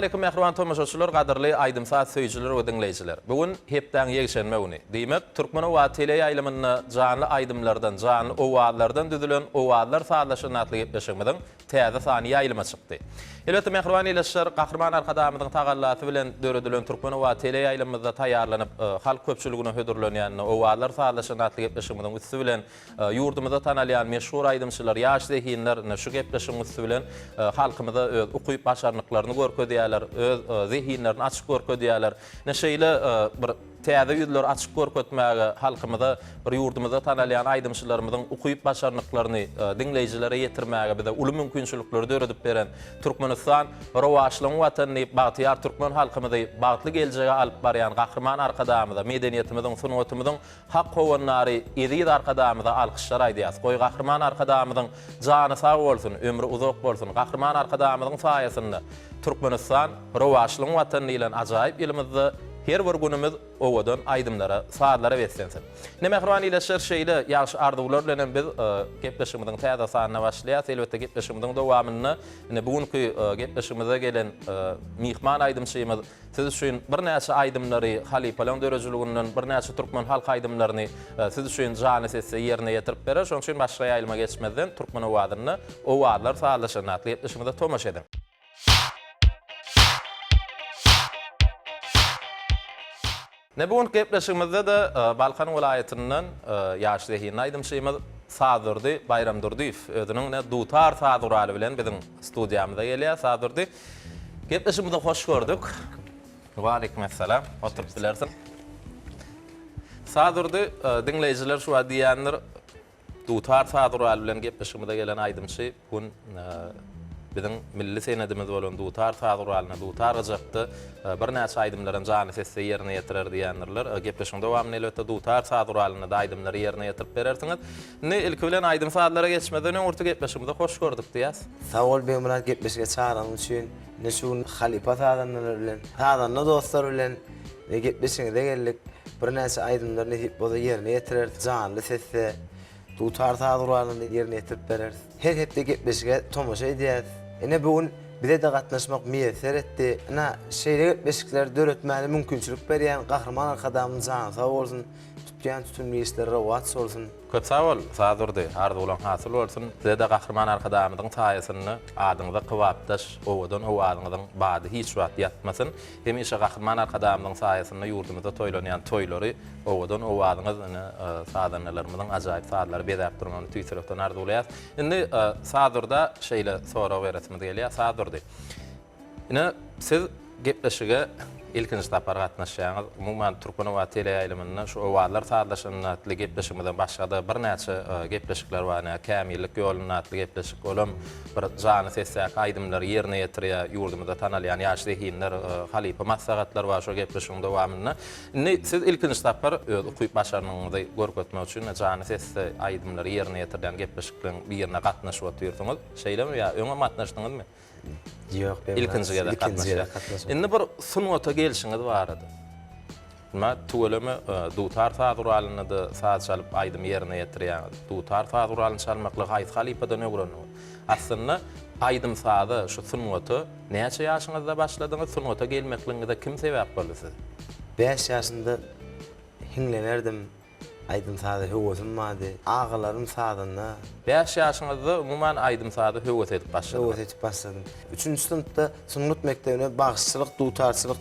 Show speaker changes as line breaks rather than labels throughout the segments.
Assalamualeýkum mähriban tomaşaçylar, gadyrly aýdym-saz söýüjiler we diňleýjiler. Bu gün hepdäň ýekşenbe güni. Diýmek, Türkmen owazy teleýaýlymynda janly aýdymlardan, janly owazlardan düzülen Owazlar sazlaşygyny atly gepleşigimiziň täze sany ýaýlyma çykdy. Elbetde, mähriban ildeşler, Gahryman Arkadagymyzyň tagallasy bilen döredilen Türkmen owazy teleýaýlymymyzda taýýarlanyp, halk köpçüligine hödürlenýän Owazlar sazlaşygyny atly gepleşigimiziň üsti bilen Ýurdumyzda tanalýan meşhur aýdymçylar, ýaş zehinler ine şu gepleşigiň üsti bilen halkymyza öz ukyp-başarnyklaryny görkezýärler, öz zehinlerini açyp görkezýärler. Ine şeýle bir täze ýüzleri açyp görkezmäge, halkymyza bir ýurdumyzda tanalýan aýdymçylarymyzyň ukyp-başarnyklaryny diňleýjilere ýetirmäge bize uly mümkinçilikleri döredip beren Türkmenistan rowaçlygyň Watany diýip bagtyýar türkmen halkymyzy bagtly geljege alyp barýan Gahryman Arkadagymyza, medeniýetimiziň, sungatymyzyň Hak howandary eziz Arkadagymyza alkyşlar aýdýas. Goý Gahryman Arkadagymyzyň jany sag bolsun, ömri uzak bolsun. Gahryman Arkadagymyzyň saýasynda Türkmenistan rowaçlygyň watany diýlen ajaýyp ýylymyzda her bir günümiz owadan aýdymlara, sazlara beslensin. Ine mähriban ildeşler şeýle ýagşy arzuwlar bilen hem biz gepleşigimiziň täze sanyna başlaýas. Elbetde gepleşigimiziň dowamynda ine bu günki gepleşigimize gelen myhman aýdymçymyz Siz üçin birnäçe aýdymlary, halypalaryň döredijiliginden birnäçe türkmen halk aýdymlaryny siz üçin janly sesde ýerine ýetirip berer. Şonuň üçin başga ýaýlyma geçmezden Türkmen owazynda Owazlar sazlaşanda atly gepleşigimize tomaşa ediň. Ine bu günki gepleşigimizde-de Balkan welaýatyndan ýaş zehinli aýdymçymyz Sazdurdy Baýramdurdyýew özüniň ine dutar saz guraly bilen biziň studiýamyza gelýär. Sazdurdy, gepleşigimizi hoş gördük. Waleýkim essalam. Oturyp bilersiň. Sazdurdy, diňleýjiler şu wagt diýýändir, Dutar saz guraly bilen gepleşigimize gelen aýdymçy bu gün biziň milli senedimiz bolan dutar saz guralyna, dutar gyjakda birnäçe aýdymlaram janly sesde ýerine ýetirer diýendirler. Gepleşigiň dowamynda elbetde dutar saz guralynda-da aýdymlary ýerine ýetirip berersiňiz. Indi ilki bilen aýdym-sazlara geçmezden öňürti gepleşigimize hoş gördük diýýäs.
Sag bol Begmyrat gepleşige çagyranyň üçin. Ine şu gün halypa sazandalar bilen, sazanda dostlar bilen gepleşigiňize geldik. Birnäçe aýdymlar nesip bolsa ýerine ýetireris. Janly sesde, dutar saz guralynda ýerine ýetirip bereris. Her hepde gepleşige tomaşa edýäris. Ine bu gün bize-de gatnaşmak miýesser etdi. Ynha, şeýle gepleşikleri döretmäne mümkinçilik berýän Gahryman Arkadagymyzyň jany sag bolsun, tutýan tutumly işleri rowaç bolsun.
Köp sag bol, Sazdurdy, arzuwlaň hasyl bolsun. Size-de Gahryman Arkadagymyzyň saýasynda adyňyza kybapdaş owadan owazyňyzyň bady hiç wagt ýatmasyn. Hemişe Gahryman Arkadagymyzyň saýasynda ýurdumyzda toýlanýan toýlary owadan owazyňyz ine sazandalarymyzyň ajaýyp sazlary bezäp durmagyny tüýs ýürekden arzuwlaýas. Indi Sazdurda şeýle sorag beresimiz gelýär. Sazdurdy, ine siz gepleşige ilkinji sapar gatnaşýaňyz. Umuman Türkmen owazy teleýaýlymynda şu Owazlar sazlaşanda atly gepleşigimizden başga-da birnäçe gepleşikler bar. Ine Kämillik ýolunda atly gepleşik olam Bir janly sesdäki aýdymlary ýerine ýetirýär ýurdumyzda tanalýan ýaş zehinler, halypa maslahatlar bar şol gepleşigiň dowamynda. Indi siz ilkinji sapar öz ukyp-başarnygyňyzy görkezmek üçin janly sesde aýdymlary ýerine ýetirilýän gepleşikleriň birine gatnaşyp otyrsyňyz. Şeýlemi ýa öňem gatnaşdyňyzmy?
Ýok,
Ilkinji gezek gatnaşýas. Indi bir sungata gelşiňiz barada. Ynha, tüweleme, dutar saz guralynda-da saz çalyp, aýdym ýerine ýetirýäňiz. Dutar saz guralyny çalmaklygy haýsy halypadan öwrendiňiz? Aslynda, aýdym-saza, şu sungata näçe ýaşyňyzda başladyňyz? Sungata gelmekligiňize kim sebäp boldy siz?
Bäş ýaşymda hiňlenerdim. Aýdym-saza höwesim bardy. Agalarym sazanda.
Bäş ýaşyňyzda umuman aýdym-saza höwes edip başladyňyz.
Höwes edip başladym. Üçünji synpda sungat mekdebine bagşyçylyk, dutarçylyk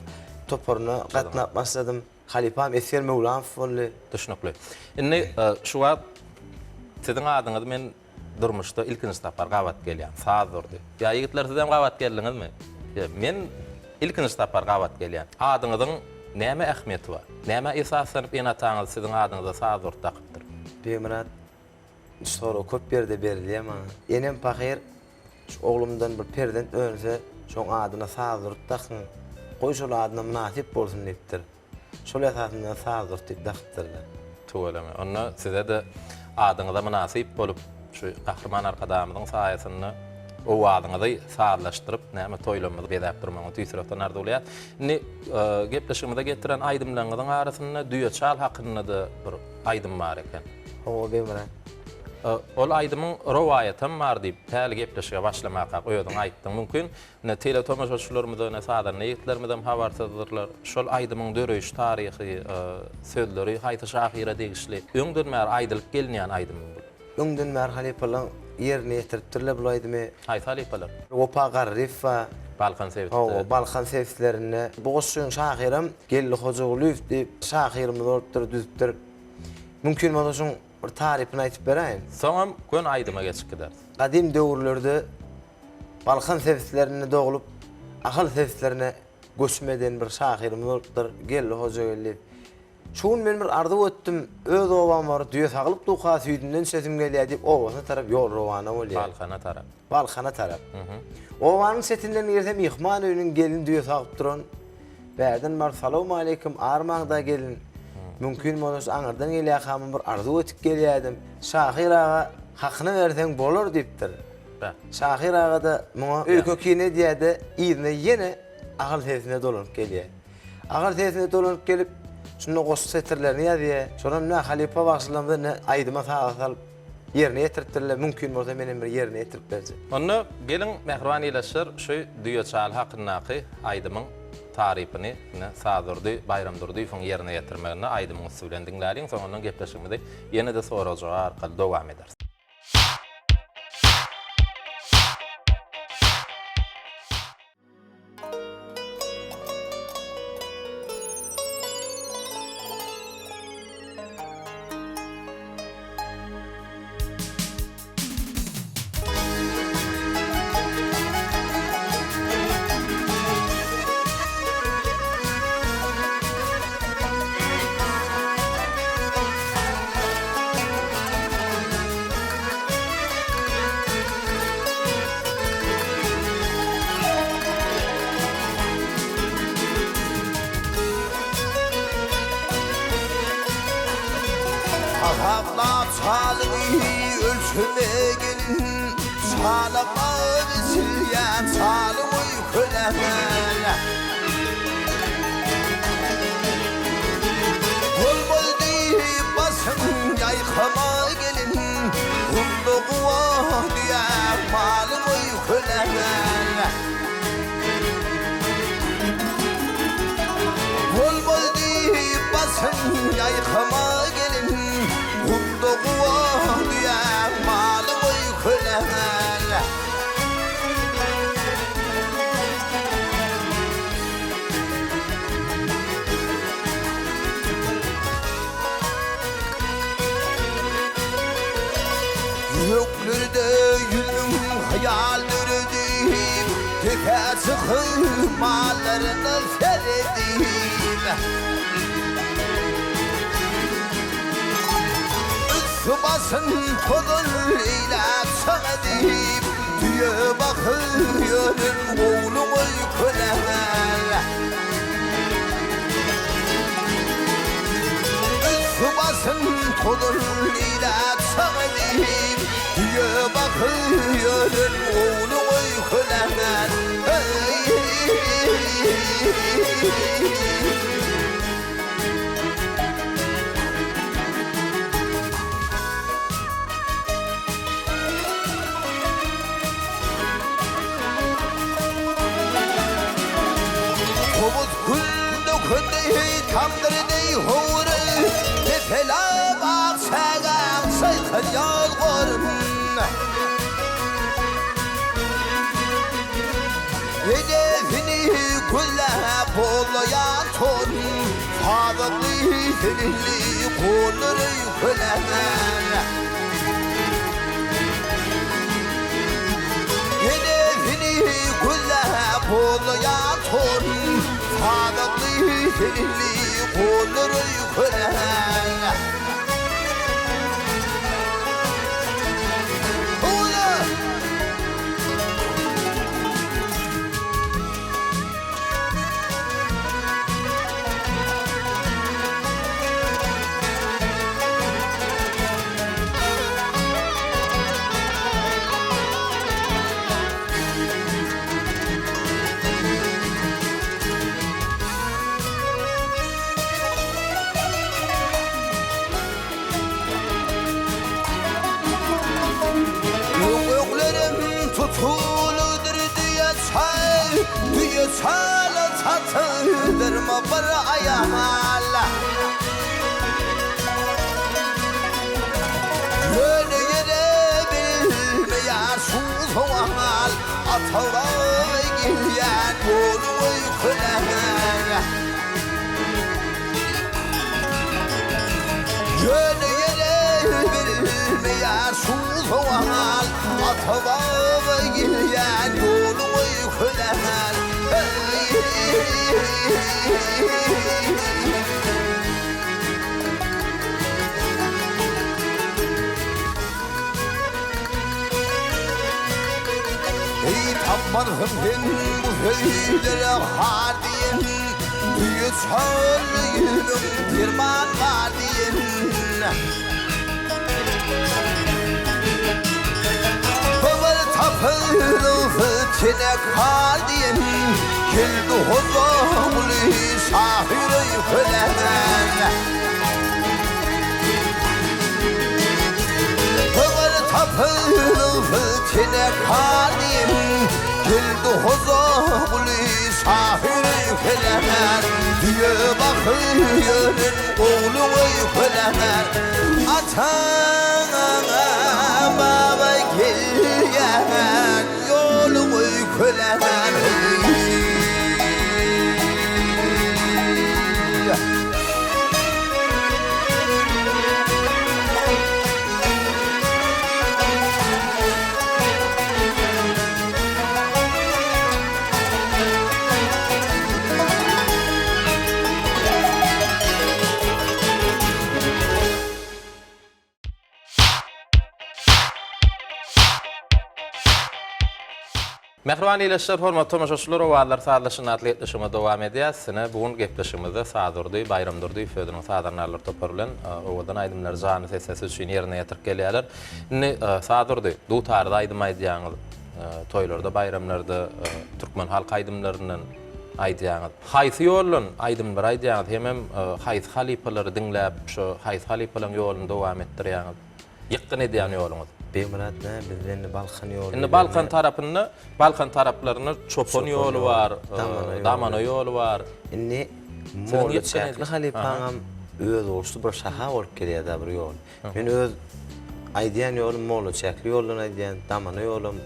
toparyna gatnap başladym. Halypam Esger Möwlamow boldy.
Düşnükli. Indi şu wagt siziň adyňyzy men Durmuşda ilkinji sapar gabat gelýän Sazdurdy. Ýa ýigitler sizem gabat geldiňizmi? Ýa men ilkinji sapar gabat gelýän. Adyňyzyň näme ähmiýeti bar? Nämä esaslanyp ene-ataňyz siziň adyňyza Sazdurdy dakypdyr?
Begmyrat, şu sorag köp ýerde berilýär maňa. Enem pahyr, şu oglumdan bir perzent önse, şoň adyna Sazdurdy dakyň, goý şol adyna mynasyp bolsun diýipdir. Şol esasynda Sazdurt diýip dakypdyrlar.
Tüweleme. Onda size-de adyňyza mynasyp bolup, şu Gahryman Arkadagymyzyň saýasynda owazyňyzy sazlaşdyryp, näme toýlarymyzy bezäp durmagyňyzy tüýs ýürekden arzuwlaýas. Indi gepleşigimize getiren aýdymlaryňyzyň arasynda düýe çal hakynda-da bir aýdym bar eken.
Hawa, Begmyrat.
Ol aýdymyň rowaýatam bar diýip, täli gepleşige başlamakak özüň aýtdyň. Mümkin, ine, teletomaşaçylarymyza, ine, sazanda ýigitlerimizem habarsyzdyrlar. Şol aýdymyň döreýiş taryhy, sözleri haýsy şahyra degişli? Öňden bäri aýdylyp gelinýän aýdymmy bu?
Öňden bäri halypalar ýerine ýetiripdirler bu aýdymy.
Haýsy halypalar?
Wepa Garryýew bar.
Balkan sebitde.
Hawa, Balkan sebitlerinde. Bu goşgyň şahyram Geldi Hojagulyýew diýip şahyrymyz bolupdyr, düzüpdir. Mümkin bolsa şuň bir tarypyny aýtyp beräýin.
Soňam göni aýdyma geçip gideris.
Gadym döwürlerde Balkan sebitlerinde doglup, Ahal sebitlerine göçüm eden bir şahyrymyz bolupdyr, Geldi Hojageldiýew. Şu gün men bir arzuw etdim, öz obama baryp düýe sagylyp duka süýdünden içesim gelýär diýip obasyna tarap ýol rowana bolýar.
Balkana tarap.
Balkana tarap. Obanyň çetinden girse myhman öýüniň gelni düýe sagyp duran. Bärden baryp salowmaleýkim armaňda gelin. Mümkin bolsa şu aňyrdan gelýärkamam bir arzuw etip gelýärdim. Şahyr aga hakyny berseň bolar diýipdir. Şahyr aga-da muňa öýke-kine edýär-de yzyna ýene agyl sesine dolanyp gelýär. Agyr sesine dolanyp gelip, şunda goşgy setirlerini ýazýar. Şonam ne halypa bagşylarymyza ne aýdyma saza salyp ýerine ýetiripdirler. Mümkin bolsa menem bir ýerine ýetirip berjek.
Onda geliň mähriban ilaçlar şu düýe çaly hakyndaky aýdymyň tarypyny ine Sazdurdy Baýramdurdyýewiň ýerine ýetirmeginde aýdymyň üsti bilen diňläliň, soňundan gepleşigimizi ýene-de sorag-jogap arkaly dowam ederis.
Hasaplap çalyňy ölçeme gelin, Çala bar içilýän çalyňy kölemen. Bol-bol diýip başyň ýaýkama gelin, Gumda guwa düýäň malyňy kölemen. Bol-bol diýip başyň ýaýkama gelin, Gumda guwa düýäň malyňy kölemen. Ýüreklerde ýüzüň hyýal döredip, Depä çykyp mallaryna seredip. Üsti başyn tozan eýläp çaň edip, Düýe bakyp ýören ogluňy kölemen. Üsti başyn tozan eýläp çaň edip, Düýe bakyp ýören ogluňy kölemen. Towuz gül dökündi tamdyr deý howry, Depeläp ak çägäň çaýkanýar gorun. Enesini gözläp bozlaýan torun, Sazakly selihli gollary kölemen. Enesini gözläp bozlaýan torun, Sazakly selihli gollary kölemen. Howla! Tuludyr düýe çal, düýe çala çatyldyrma bir aýal. Ýöne ýere bilmeýär şu sowal, Ata-baba gelýän ýoluň öýkelän. Ýöne ýere bilmeýär şu sowal, Ata-baba gelýän ýoluň öýkelän. Eý, tapmarsyň sen bu söýlere har diýen, Düýe çal ýüzüň derman bar diýen. Gyzyl tapylsa tenekar diýen, Geldi Hojaguly şahyr öýkelän. Gyzyl tapylsa tenekar diýen, Geldi Hojaguly şahyr öýkelän. Düýe bakyp ýören ogluň öýkelän. Ata-baba gelýän ýoluň öýkelän.
Mähriban ildeşler, hormatly tomaşaçylar, Owazlar sazlaşyny atly gepleşigimizi dowam edýäs. Ine, bu gün gepleşigimizde Sazdurdy Baýramdurdyýew özüniň sazandarlar topary bilen owadan aýdymlary janly sesde siz üçin ýerine ýetirip gelýärler. Indi Sazdurdy, dutarda aýdym aýdýaňyz, toýlarda, baýramlarda türkmen halk aýdymlaryndan aýdýaňyz. Haýsy ýoldan aýdymlary aýdýaňyz hemem haýsy halypalary diňläp, şo haýsy halypalaryň ýoluny dowam etdirýäňiz? Ýykgyn edýän ýoluňyz?
Begmyrat nä bizde indi Balkan ýoly
Indi Balkan tarapynda, Balkan taraplarynda çopan ýoly bar, damana ýoly bar.
Indi Molla Çäkli halypaňam özboluşly bir şaha bolup gelýär-dä bir ýol. Men öz aýdýan ýolum Molla Çäkli ýoldan aýdýan, damana ýolam,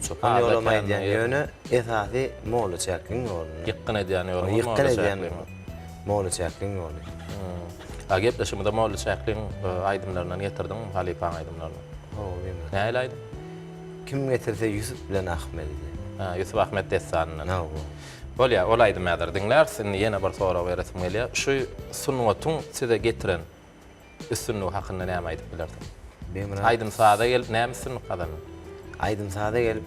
çopan ýolam aýdýan. Ýöne esasy Molla Çäkliň ýolunda.
Ýykgyn edýän ýoluňyz Molla Çäkliň.
Molla Çäkliň ýoly.
A gepleşigimize Molla Çäkliň aýdymlaryndan getirdiňmi, halypaň aýdymlaryny?
Hawa, bilmän.
Nähili aýdym?
Kim getirse Ýusup bilen Ahmedi diýen.
Ha, Ýusup Ahmet dessanyndan.
Hawa.
Bolýar, ol aýdymy häzir diňläris. Indi ýene bir sorag beresim gelýär. Şu sungatyň size getiren üstünligi hakynda näme aýdyp bilersiň?
Begmyrat.
Aýdym-saza gelip näme üstünlik gazandyň?
Aýdym-saza gelip,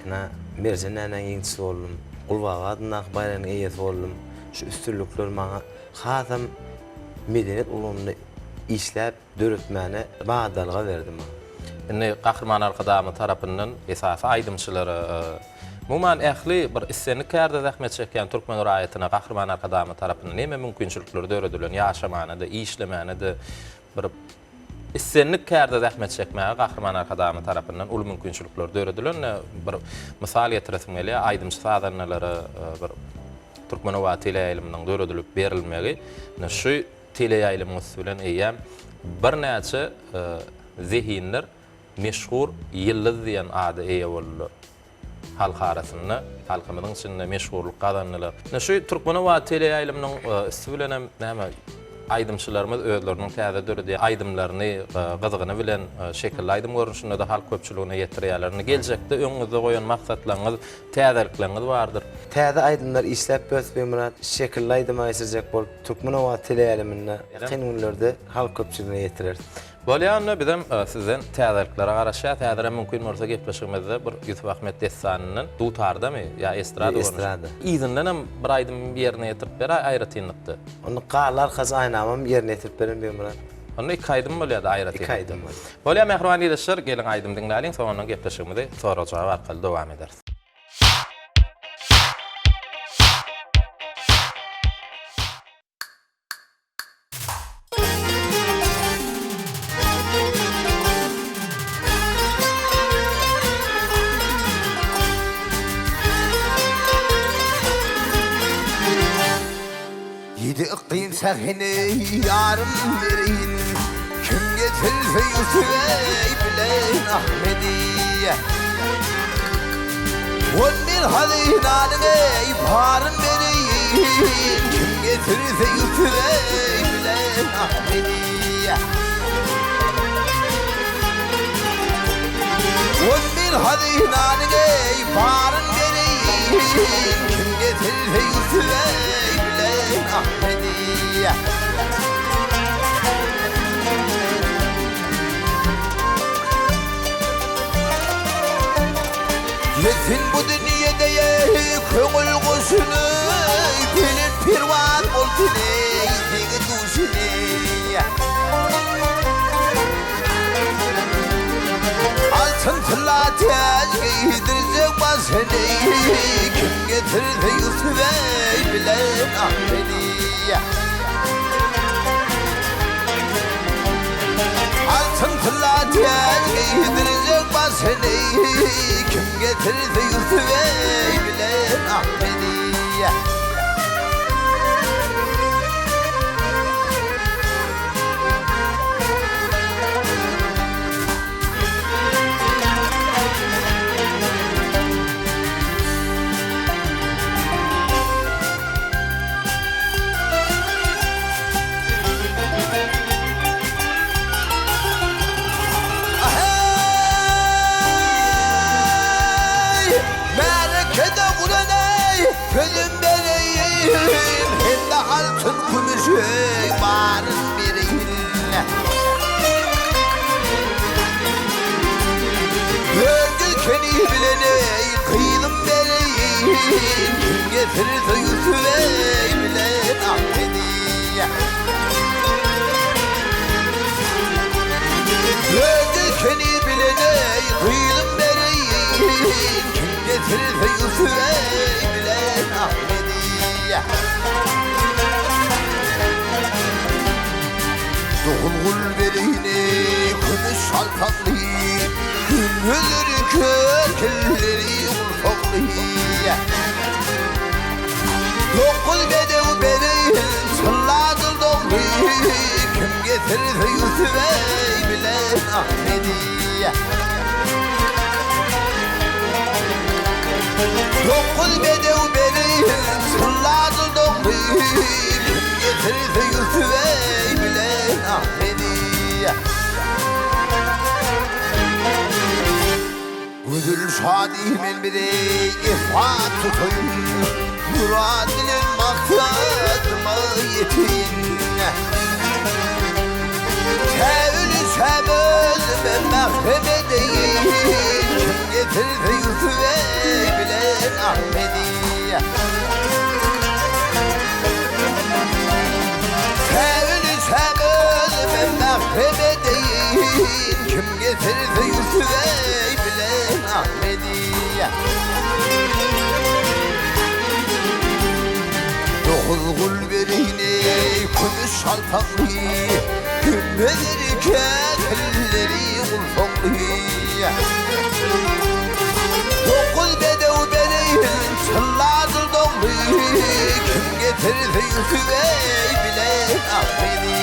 ynha, Merjen änäň ýeňijisi boldum. Gulbaba adyndaky baýragyň eýesi boldum. Şu üstünlikler maňa hasam medeniýet ulgamynda işläp döretmäne badalga berdi maňa.
Indi Gahryman Arkadagymyz tarapyndan esasy aýdymçylara, umuman ähli bir islendik kärde zähmet çekýän türkmen raýatyna Gahryman Arkadagymyz tarapyndan hemme mümkinçilikler döredilen, ýaşamana-da, işlemäne-de bir islendik kärde zähmet çekmäge Gahryman Arkadagymyz tarapyndan uly mümkinçilikler döredilen. Bir mysal getiresim gelýär, aýdymçy-sazandalara bir Türkmenoba teleýaýlymynyň döredilip berilmegi, ine şu teleýaýlymyň üsti bilen eýýäm birnäçe zehinler meşhur ýyldyz diýen ada eýe boldular. Halk arasynda, halkymyzyň içinde meşhurlyk gazandylar. Ine şu Türkmenoba teleýaýlymynyň üsti bilen hem näme aýdymçylarymyz özleriniň täze döredýän aýdymlaryny gyzgyny bilen şekilli aýdym görnüşinde-de halk köpçüligine ýetirýärler. Indi geljekde öňüňizde goýan maksatlaryňyz, täzelikleriňiz bardyr.
Täze aýdymlar işläp ýörüs Begmyrat. Şekilli aýdyma geçirjek bolup Türkmen owazy teleýaýlymynda ýakyn günlerde halk köpçüligine ýetireris.
Bolýa onda bizem sizden täzeliklere garaşýas. Häzirem mümkin bolsa gepleşigimizde bir Ýusup Ahmet dessanyndan dutardamy ýa estrada görnüşinde.
Estrada.
Yzyndanam bir aýdym ýerine ýetirip beräý aýratynlykda.
Onda Garly arkaç aýnamam ýerine ýetirip beren Begmyrat.
Onda iki aýdym bolýada aýratynlykda.
Iki aýdym bolýar.
Bolýa mähriban ildeşler geliň aýdym diňläliň soňundan gepleşigimizi sorag-jogap arkaly dowam ederis.
Ýedi yklym sähini ýarym bereýin Kim getirse Ýusup eý bilen Ahmedi On bir hazynanyň eý paryn bereýin Kim getirse Ýusup eý bilen Ahmedi On bir hazynanyň eý baryn bereýin Kim getirse Ýusup eý bilen Ahmedi. Ýetsin bu dünýede eý köňül guşuny Belent perwaz bolsun eý deňi duşuny. Altyn tylla täç geýdirjek başyny Kim getirse Ýusup eý bilen Ahmedi. Altyn tylla täç geýdirjek başyny Kim getirse Ýusup eý bilen Ahmedi. Aheý! Märekede guran-eý, sözüm bereýin, Hem-de altyn kümüşi baryn bereýin. Görgül keni bilen-eý, gyzym bereýin, Kim getirse Ýusup-eý bilen Ahmedi. Görgül keni bilen-eý, gyzym bereýin, Kim getirse Ýusup-eý bilen Ahmedi. Dogul gul berini kümüş şalpakly, Gündüzleri kör, kelleri gulpakly. Dokuz bedew bereýin tylladyr dogry, Kim getirse Ýusup eý bilen Ahmedi. Dokuz bedew bereýin tylladyr dogry, Kim getirse Ýusup eý bilen Ahmedi. Gözel şady men bile efat tutaýyn, Murad bilen maksadyma ýeteýin. Tä ölünsem özüme mährem edeýin, Kim getirse Ýusup eý bilen Ahmedi. Tä ölünsem özüme mährem edeýin, Kim getirse Ýusup eý bilen Ahmedi. Dokuz gul bereýin eý kümüş şalpakly, Hümmeleri käkilleri gulpakly. Dokuz bedew bereýin tylladyr dogry, Kim getirse Ýusup eý bilen Ahmedi.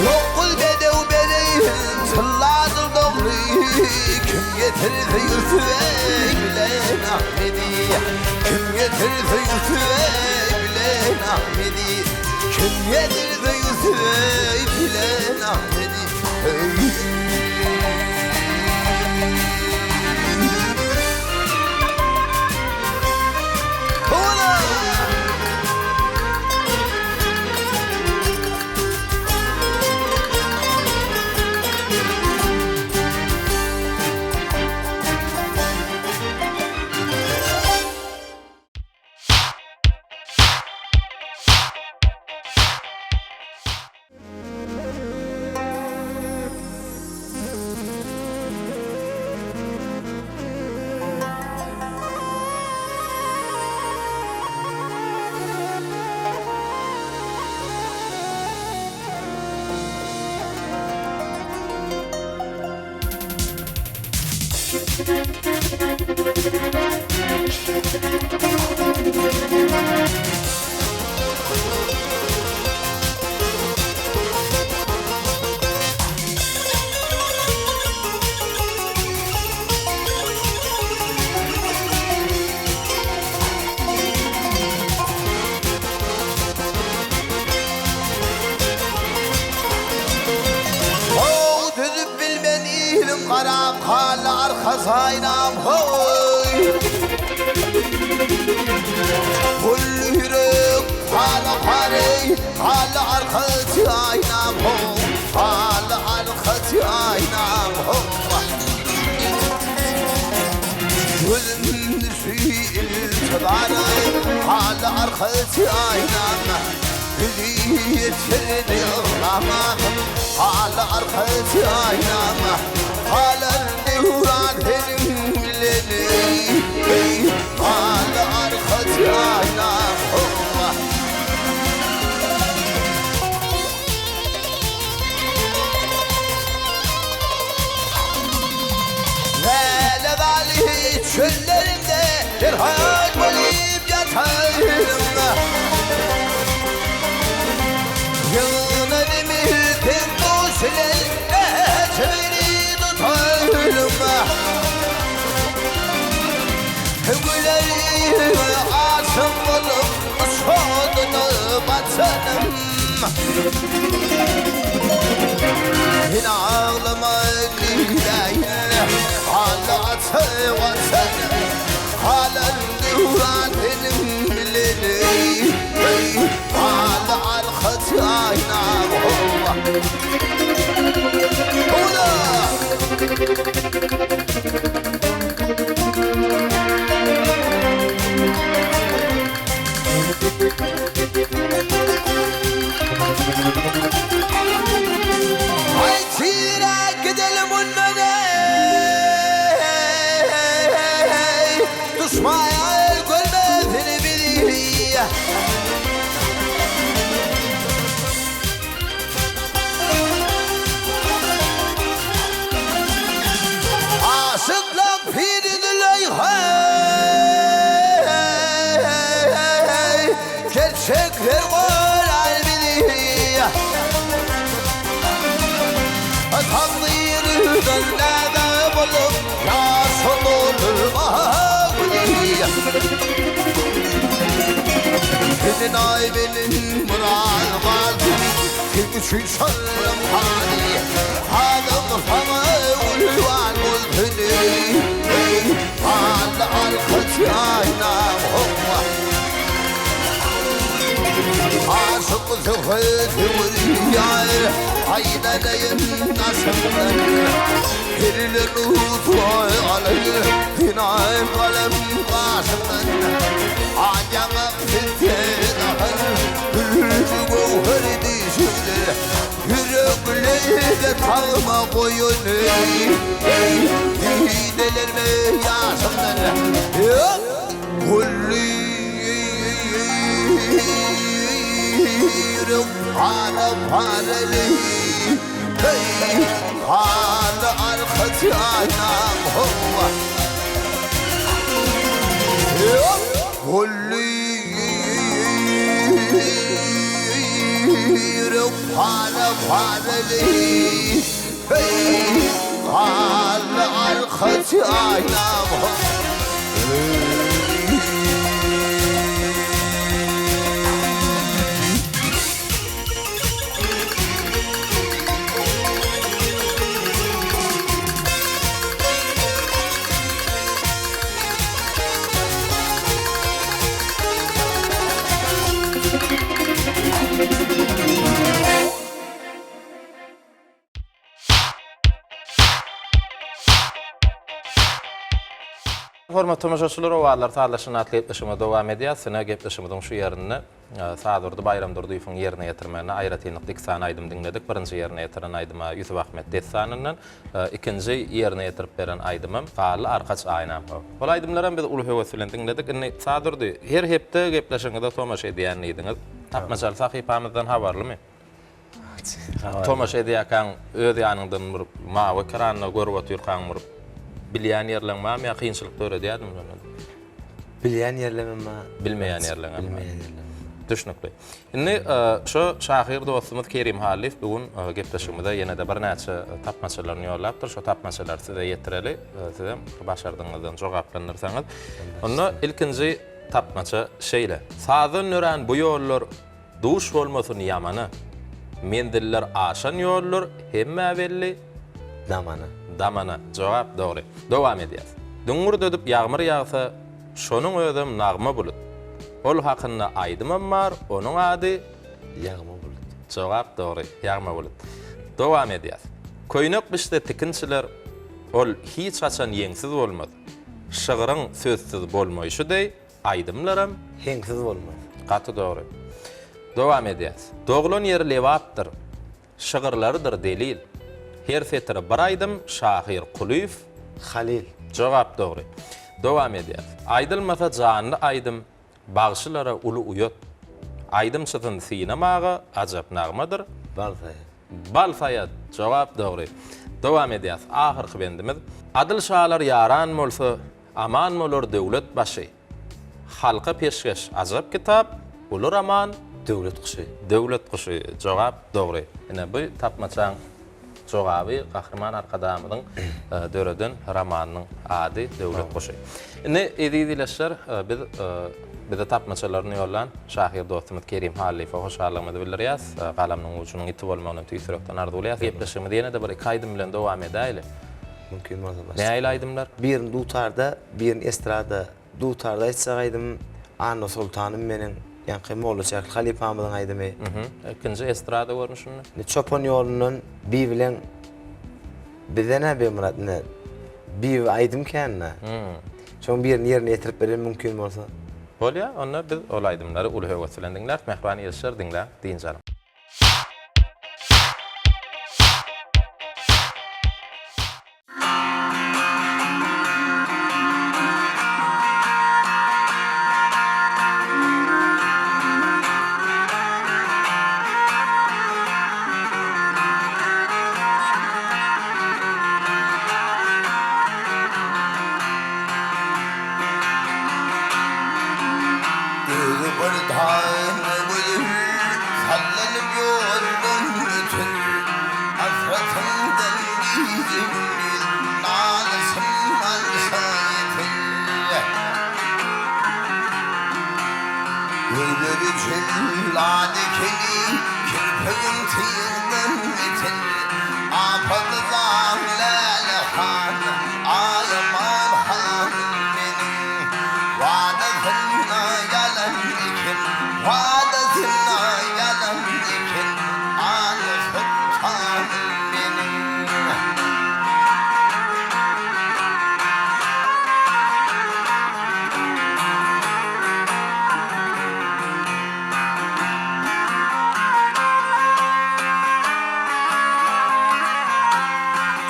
Dokuz bedew bereýin tylladyr dogry, Kim getirse Ýusup eý bilen Ahmedi. Kim getirse Ýusup eý bilen Ahmedi. Kim getirse Ýusup eý bilen Ahmedi. Eý. Howala! arkasaýnam hoý. Gül ýürek hala pary hala arkasaýnam ho hala arkasaýnam ho. Gözüm düşi iltibary hala arkasaýnam Bizi ýetirdi yglamasyn Hala arkasy aýnama Galar döwran seniň bileni Eý, hala arkasy aýnam howwa. Läle galy çöllerinde Derhal bolup ýataýyn. Ýygnadymy sen goşulan Näçe biri tutaýlym Gülerime aşyk bolup Şoduna baçanym Sen aglama diýläýin Hala açy Watanym Galan döwran seniň bileni Eý, hala arkaç aýnam howa Howla! Aý, tira gidelim mundan eý, Duşman görmesin bizi. Aşyklaň piri Züleýha eý, Gerçekler gorar bizi. Takdyrdan näme bolup ýaşa dolma güni. Senin aý benim myrat galdy, Sen üçin şalym hany. Halyň saňa gülban bolsun eý, Alla arkaç aýnam howa. Aşyk söhbet öwürýär, Aýlanaýyn daşyňdan. Periler nutgy alyr, Senaýym galem gaşyňdan. Al ýaňak sende gahyr, Dürli göwher dişiňde. Ýürekli-de tagma goýun eý, Eý, didelerme ýaşyňdan. Ýok, gülli ýürek para-paraly, Eý, hala arkaçy aýnam, howwa. Ýok, gülli ýürek para-paraly, Eý, hala arkaçy aýnam, howwa.
Hormatly tomaşaçylar, Owazlar sazlaşyny atly gepleşigimiz dowam edýär. Sine gepleşigimiziň şu ýerinde Sazdurdy Baýramdurdyýewiň ýerine ýetirmeginde aýratynlykda iki sany aýdym diňledik. Birinji ýerine ýetiren aýdyma Ýusup Ahmet dessanyndan, ikinji ýerine ýetirip beren aýdymam Garly arkaç aýnam. Ol aýdymlaram biz uly höwes bilen diňledik. Indi Sazdurdy, her hepde gepleşigiňize tomaşa edýän diýdiňiz. Tapmaçaly sahypamyzdan habarlymy? Tomaşa edýärkäň öz ýanyňdan bir mawy ekranda görüp otyrkaň bir bilýän ýerleň barmy ýa kynçylyk döredýärmi şonda?
Bilýän ýerlemem bar.
Bilmeýän ýerleňem bar.
Bilmeýän ýerlemem bar.
Düşnükli. Indi şu şahyr dostumyz Kerim Hallyýew bu gün gepleşigimize ýene-de birnäçe tapmaçalaryny ýollapdyr. Şo tapmaçalary size ýetireli. Sizem başardygyňyzdan jogaplandyrsaňyz. Onda ilkinji tapmaça şeýle. Sazdan dörän bu ýollar Duş bolmasyn ýamana. Menziller aşan ýoldur, hemmä belli.
Damana.
Damana. Jogap dogry. Dowam edýäs. Düňňürdedip ýagmyr ýagsa, şonuň özem nagma bulut. Ol hakynda aýdymam bar, onuň ady?
Ýagma bulut.
Jogap dogry. Ýagma bulut. Dowam edýäs. Köýnek biçse tikinçiler, ol hiç haçan ýeňsiz bolmaz. Şygryň sözsüz bolmaýşy deý, aýdymlaram.
Heňsiz bolmaz.
Gaty dogry. Dowam edýäs. Doglan ýeri Lebapdyr. Şygyrlarydyr delil. Her setiri bir aýdym, şahyr Kulyýew.
Halyl.
Jogap dogry. Dowam edýäs. Aýdylmasa janly aýdym, bagşylara uly uýat. Aýdymçysyn synamaga ajap nagmadyr.
Bal saýat.
Bal saýat. Jogap dogry. Dowam edýäs. Ahyrky bendimiz. Adyl şalar ýaran bolsa, aman bolar döwlet başy. Halka peşgeş ajap kitap, uly roman.
Döwlet guşy.
Döwlet guşy. Jogap dogry. Ine bu tapmaçaň jogaby Gahryman Arkadagymyzyň döreden romanynyň ady Döwlet guşy. Indi eziz ildeşler biz bize tapmaçalaryny ýollan şahyr dostumyz Kerim Hallyýewe hoşallygymyzy bildirýäs. Galamynyň ujunyň ýiti bolmagyny tüýs ýürekden arzuwlaýas. Gepleşigimizi ýene-de bir iki aýdym bilen dowam edäýli.
Mümkin bolsa başla.
Nähili aýdymlar?
Birini dutarda, birini estrada. Dutarda aýtjak aýdymym Anna Soltanym meniň, ýaňky Molla Çäkli halypamyzyň aýdymy.
Ikinji estrada görnüşinde.
Indi Çopan ýolundan Bibileň bizden-ä Begmyrat ine Bibi aýdym kän-dä. Şoň birini ýerine ýetirip beren mümkin bolsa.
Bolýa, onda biz ol aýdymlary uly höwes bilen diňläris. Mähriban ildeşler diňläň, dynç alyň.
Özi bir tane gül, Sallanyp ýoldan öten, Hasratyňdan gije-gündiz Nalyşym alşa ýeten. Gözleri jellad ekeni, Kirpigim tygdan biten, Apaly zaň Läle han, Aýaman hanym meniň. Wadasynda ýalan eken, Wadasynda ýalan eken, Aly soltanym meniň.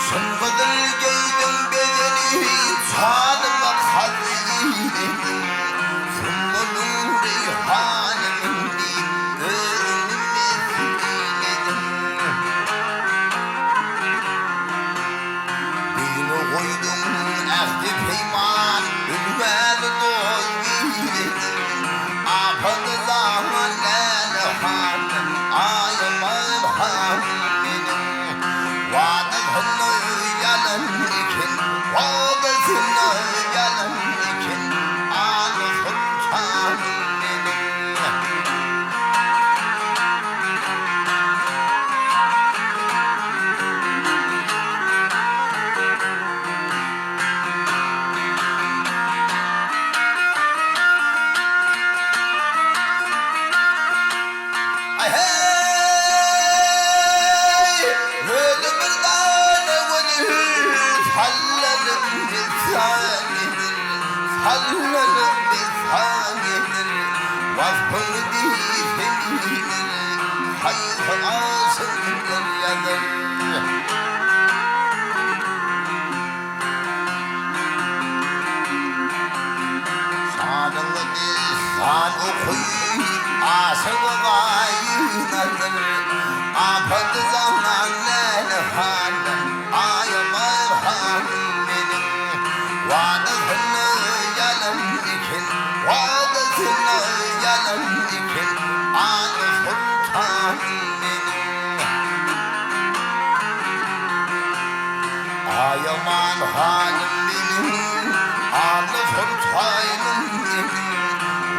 Çyn gyzyl geýdiň bezenip, Janyma kast eýlediň. Sümbüliň reýhanyny diýip, Özüňi mes eýlediň. Beýle goýduň ähdi-peýman, Ölmez dost eýlediň. Apady zaman Läle han, Aýaman han meniň. Wadasyny ýalan eken, Wadasyny ýalan eken, Aly soltanym meniň. Aý-heý! Özi bir dana gözel, Sallanyp messan eder, Sallanyp messan eder, Waspyňy diýsem iner, Haýsy aşyklar ýazar. Şanyňy dessan okyp, aşygy gaýynadyr. Apady zaman Läle han, Aýaman hanym meniň. Wadasyna ýalan eken, Wadasyna ýalan eken, Aly soltanym meniň. Aýaman hanym meniň, Alla soltanym meniň,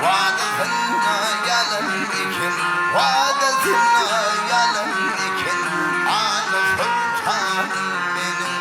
Wadasynda ýalan eken, Wadasynda ýalan eken, Alla soltanym meniň.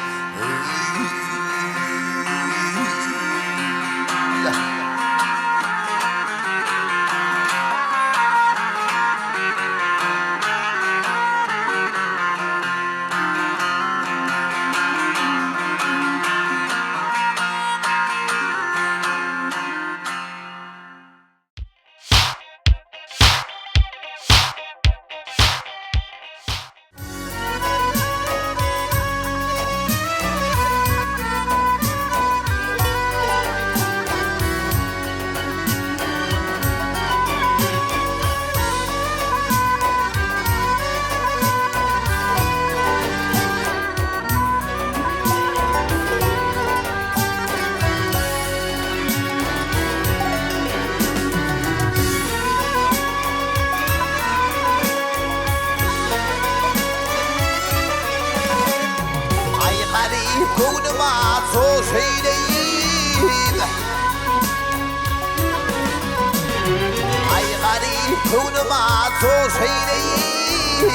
Köňlüm azoş eýleýip,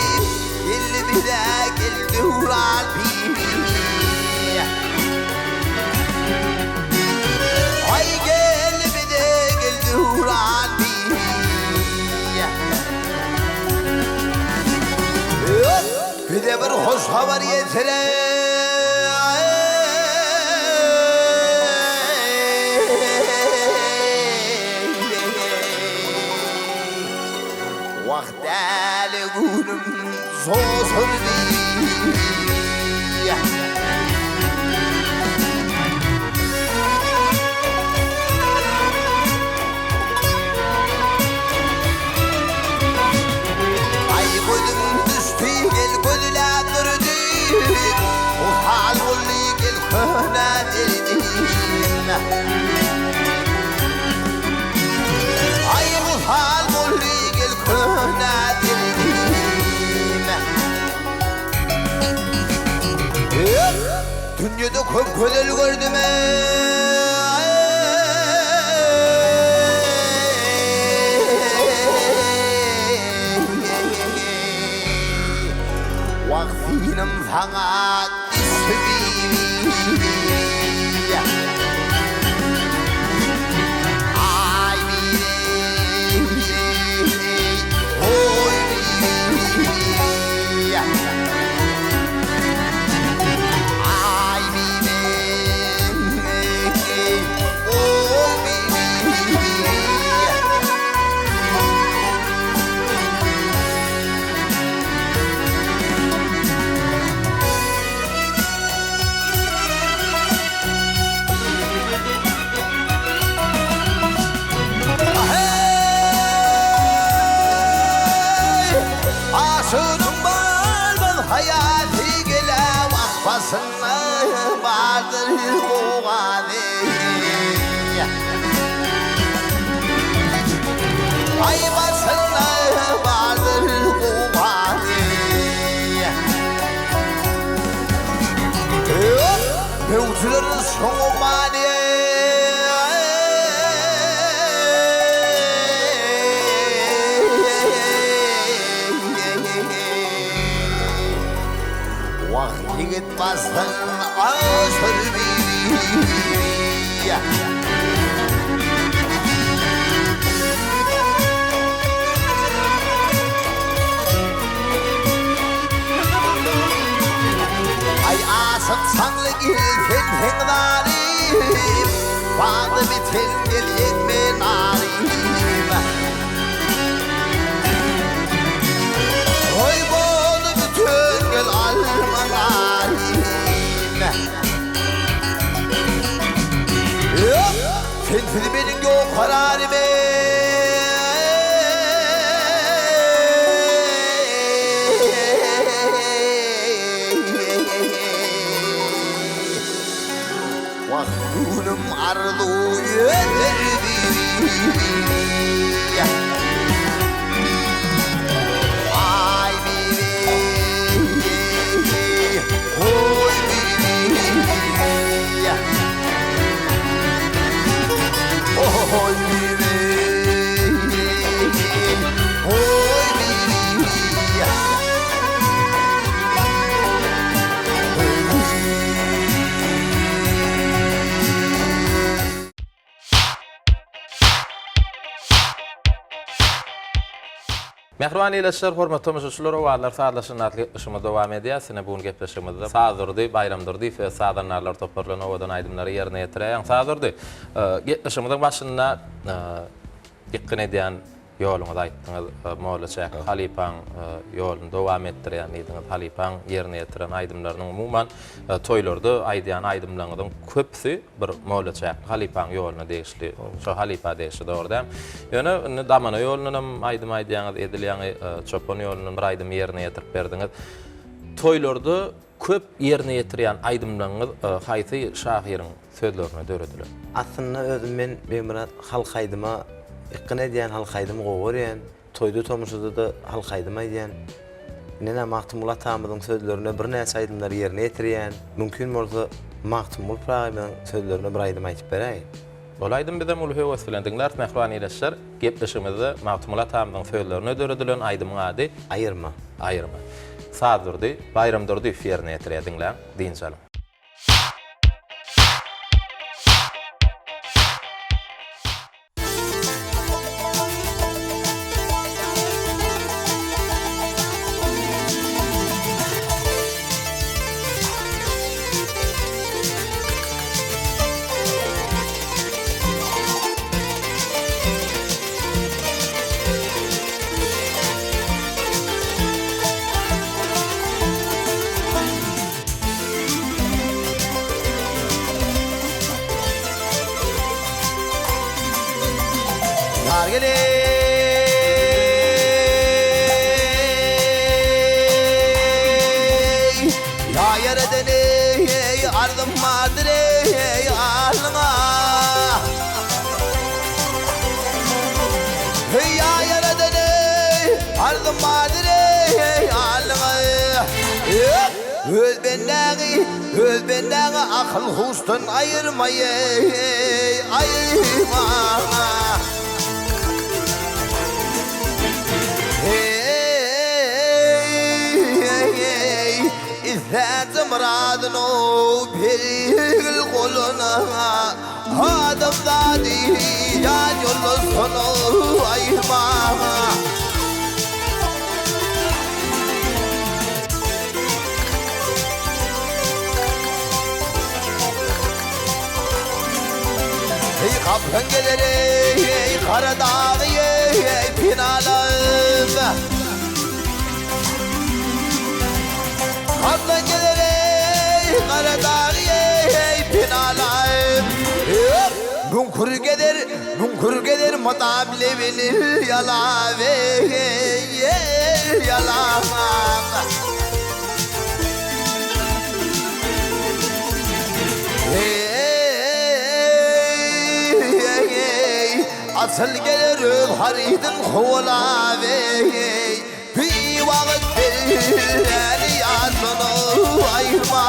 Geldi bize gel döwran piri. Aý gel bize gel döwran piri. Bize bir hoş habar ýetire. Wah däli günüm zozuldy. Aý gözüm düşdi gel gözlä durdy Hal boldy gel köne derdim Aý hal boldy gel köne derdim Dünýede köp gözel gördüm Wah synym saňa düşdi bibi Aý bibi Oý bibi Aý bibi Oý bibi. Hey! Aşygynyň barmaz haýaty gele wah başynda bardyr gowgaly. Aý başynda bardyr gowgaly. Möwjüleriň soňy many. Wah ýigit basdyň aşyr bibi. Aý aşyk çaňly gel sen heň zalim, Bagda biten gel ýetme narim. Oý bol bütün gel alma narim. Sensiz meniň ýok kararym. Wah günüm arzuw eder bibi. Aý bibi, oý bibi. Oý bibi, oý bibi.
Mähriban ildeşler, hormatly tomaşaçylar, Owazlar sazlaşyny atly gepleşigimiz dowam edýär. Ine, bu gün gepleşigimizde Sazdurdy Baýramdurdyýew öz sazandarlar topary bilen owadan aýdymlary ýerine ýetirýär. Sazdurdy, gepleşigimiziň başynda ýykgyn edýän ýoluňyzy aýtdyňyz. Molla Çäki halypaň ýoluny dowam etdirýän diýdiňiz. Halypaň ýerine ýetiren aýdymlarynyň, umuman, toýlarda aýdýan aýdymlaryňyzyň köpüsi bir Molla Çäkli halypaň ýoluna degişli, şo halypa degişli, dogry dämi? Ýöne indi Damana ýolundan hem aýdym aýdýaňyz, edil ýaňy Çopan ýolundan bir aýdymy ýerine ýetirip berdiňiz. Toýlarda köp ýerine ýetirýän aýdymlaryňyz haýsy şahyryň sözlerine döredilen?
Aslynda özüm men Begmyrat halk aýdyma ykgyn edýän, halk aýdymy gowy görýän. Toýda tomaşada-da halk aýdym aýdýan. Ine-nä Magtymguly atamyzyň sözlerine birnäçe aýdymlary ýerine ýetirýän. Mümkin bolsa Magtymguly Pyragymyzyň sözlerine bir aýdym aýdyp beräý.
Ol aýdymy bizem uly höwes bilen diňläris mähriban ildeşler. Gepleşigimizde Magtymguly atamyzyň sözlerine döredilen aýdymyň ady.
Aýyrma.
Aýyrma. Sazdurdy Baýramdurdyýew ýerine ýetirýär diňläň, dynç alyň.
Ýar geleý Ýa ýaradan eý Arzym bardyr eý Alnyňa Ýa ýaradan eý Arzym bardyr eý Alnyňa Öz bendäňi Öz bendäňi akyl-huşdan aýyrma eý, aýyrma. Eý, islänçe myradyny bergil goluna, Adamzady ýan ýoldaşdan aýyrma. Eý gapyň geler eý gara dagy eý penalam. Gapyň geler eý gara dagy eý penalam. Müňkür gezer, müňkür gezer mydam lebini ýalap eý ýalap. Eý, asyl geler öz harydyn kowalap, eý, biwagt bilýäni ýatdan aýyrma.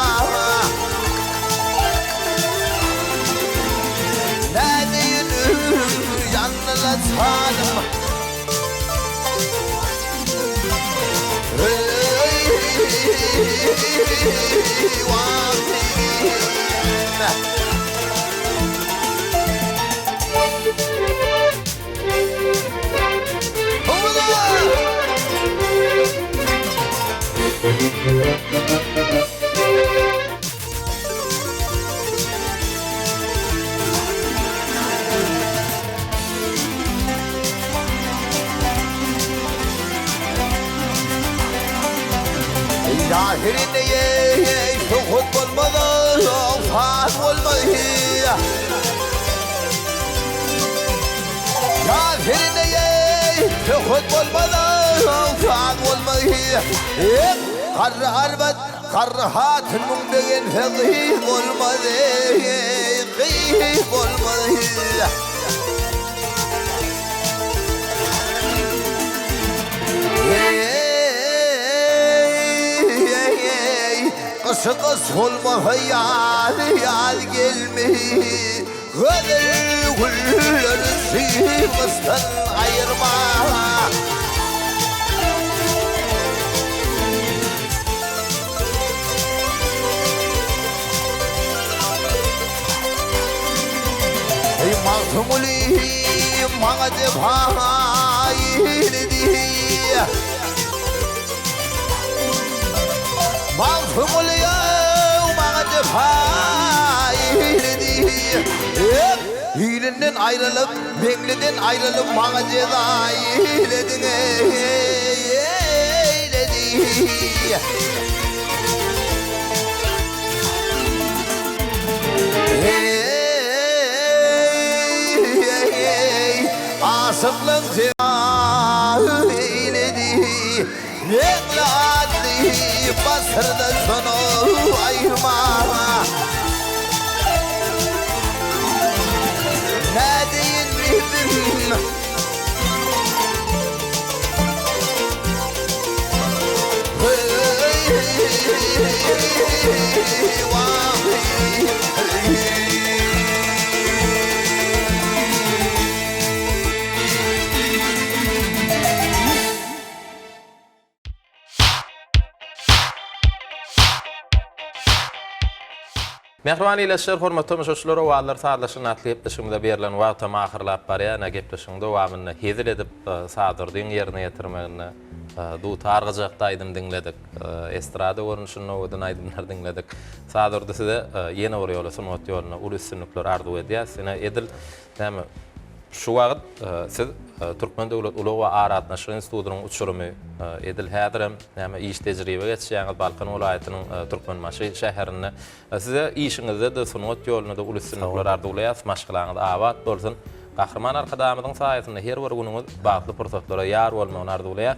Nädeýin ýanyla janym. Ýahyryn-eý, söhbet bolmaz, saz bolmaz. Ýahyryn-eý, söhbet bolmaz, saz bolmaz. Garry arbat, garry hatyn müň begense gyz bolmaz, gyz bolmaz. Eý, gyşy gyş bolmasa ýazy ýaz gelmeý, Gözel gülleri gyşdan aýyrma. Eý, Magtymguly, maňa jepa eýledi. Magtymguly, maňa jepa eýledi. Ilinden aýrylyp, Meňliden aýrylyp, maňa jeza eýlediň, eýledi. Eý, aşyklyň eýledi, Meňli atly basyrdy şony aýyrma. Nädeýin bildim.
Mähriban ildeşler, hormatly tomaşaçylar, Owazlar sazlaşygyny atly gepleşigimize berlen wagtam ahyrlap barýar. Ine, gepleşigiň dowamynda hezil edip, Sadurdyň ýerine ýetirmeginde dutar gyjakda aýdym diňledik, estrada görnüşinde owadan aýdymlar diňledik. Sadurdy size ýene bir ýola sungat ýolunda uly üstünlikler arzuw edýäs. Ine, edil näme, şu wagt siz Türkmen döwlet ulag we aragatnaşyk institutynyň uçurymy, edil häzirem näme iş tejribe geçýäňiz Balkan welaýatynyň Türkmenbaşy şäherinde. Size işiňizde-de, sungat ýolunda-da uly üstünlikler arzuwlaýarys. Maşgalaňyz abat bolsun! Gahryman Arkadagymyzyň saýasynda her bir günüňiz bagtly pursatlara ýar bolmagyny arzuwlaýarys.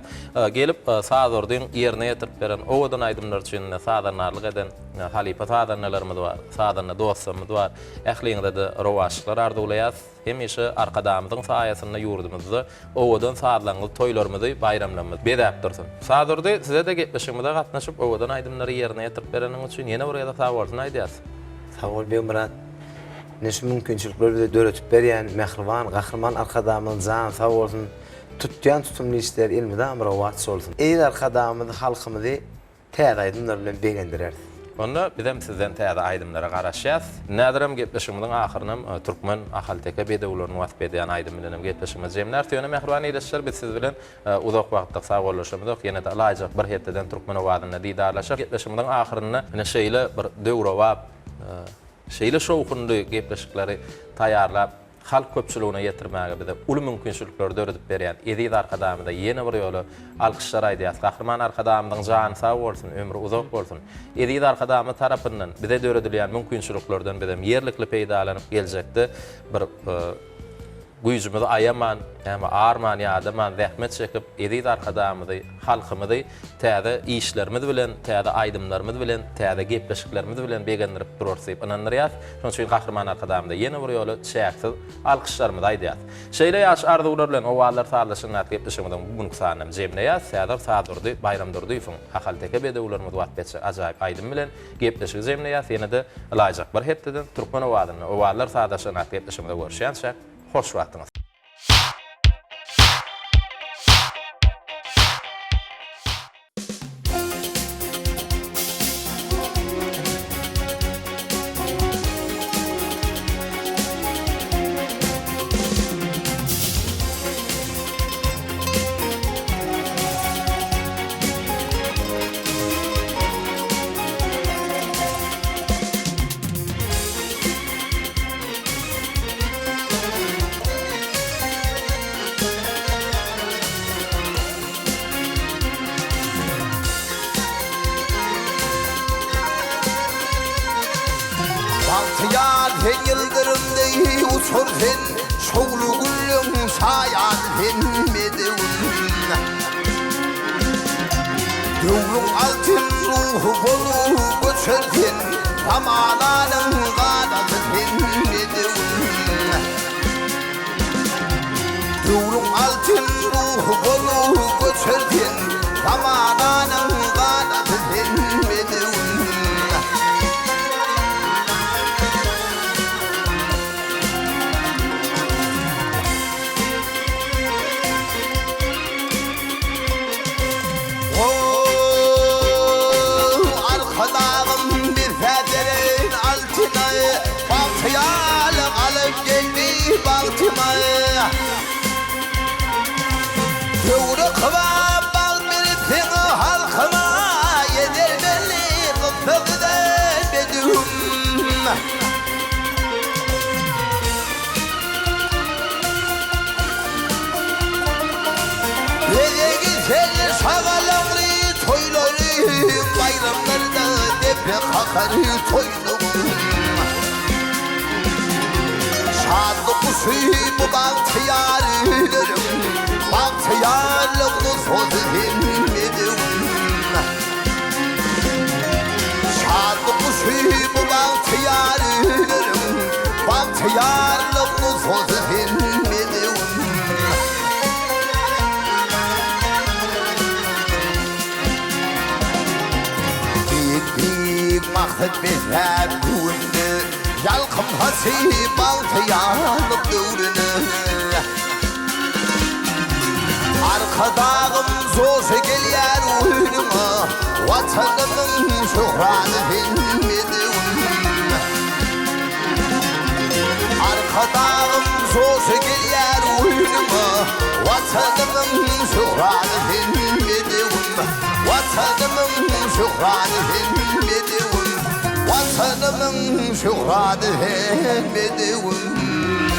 Gelip, Sazurdyň ýerine ýetirip beren owadan aýdymlary üçin sazandarlyk eden halypa sazandalarymyz bar, sazanda dostlarymyz bar. Ähliňize-de rowaçlyklar arzuwlaýarys. Hemişe Arkadagymyzyň saýasynda ýurdumyzda owadan sazlaryňyz toýlarymyzy, baýramlarymyzy bezäp dursun. Sazurdy, size-de gepleşigimize gatnaşyp, owadan aýdymlary ýerine ýetirip bereniň üçin ýene bir gezek sag bolsun aýdýarys.
Sag bol Begmyrat. Ine şu mümkinçilikleri bize döretip berýän mähriban Gahryman Arkadagymyzyň jany sag bolsun, tutýan tutumly işleri elmydama rowaç bolsun. Eziz Arkadagymyzy halkymyzy Täze aýdymlar bilen begendireris.
Onda bizem sizden täze aýdymlara garaşýas. Häzirem gepleşigimiziň ahyrynam türkmen ahalteke bedewlerini wasp edýän aýdym bilenem gepleşigimizi jemläris. Ýöne mähriban ildeşler biz siz bilen uzak wagtlyk sagbollaşamyzok. Ýene-de ylaýjak bir hepdeden Türkmen owazynda didarlaşar. Gepleşigimiziň ahyrynda ine şeýle bir döwrebap, şeýle şowhunly gepleşikleri taýýarlap, halk köpçüligine ýetirmäge bize uly mümkinçilikleri döredip berýän eziz Arkadagymyza ýene bir ýola alkyşlar aýdýarys. Gahryman Arkadagymyzyň jany sag bolsun, ömri uzak bolsun! Eziz Arkadagymyz tarapyndan bize döredilýän mümkinçiliklerden bizem ýerlikli peýdalanyp geljekde bir güýjümizi aýaman, näme arman, ýadaman zähmet çekip eziz Arkadagymyzy, halkymyzy täze işlerimiz bilen, täze aýdymlarymyz bilen, täze gepleşiklerimiz bilen begendirip durarys diýip ynandyrýarys. Şonuň üçin Gahryman Arkadagymyza ýene bir ýola çäksiz alkyşlarymyzy aýdýarys. Şeýle ýagşy arzuwlar bilen Owazlar sazlaşygyndaky gepleşigimiziň bu günki sanyny hem jemleýäris. Häzir Sazdurdy Baýramdurdyýewiň Ahalteke bedewlerimizi wasp etjek ajaýyp aýdymy bilen gepleşigi jemleýäris. Ýene-de ylaýjak bir hepdeden Türkmen owazynda Owazlar sazlaşygyndaky gepleşigimizde görüşýänçäk, hoş wagtyňyz!
Bagtyýar sen ýyldyrym deý uçar sen, Şowly günleň şaýady sen bedewim. Döwrüň altyn ruhy bolup göçer sen, Zamananyň ganaty sen bedewim. Döwrüň altyn ruhy bolup göçer sen, Zamananyň ganaty sen bedewim. Goý, Arkadagym bize beren altyny, Bagtyýarlyk alyp geldi bagtyma. Döwre kybap bagt beripsiň halkyma, Edermenlik gyssagda bedewim. Bezegi sen şagalaňly toýlary, Baýramlarda depe kakar toýlugyň. Şatlyk guşy bu bagtyýar öýleriň, Bagtyýarlyk nusgasy sen bedewiň. Şatlyk guşy bu bagtyýar öýleriň, Bagtyýarlyk nusgasy sen bedewim. Beýik-beýik maksat besläp göwünde, Ýalkym saçyp bagtyýarlyk döwrüne. Arkadagym joşa gelýär oýnuňa, Watanymyň şöhraty sen bedewim. Arkadagym joşy gelýär oýnuma, Watanymyň şöhraty sen bedewim, Watanymyň şöhraty sen bedewim, Watanymyň şöhraty sen bedewim.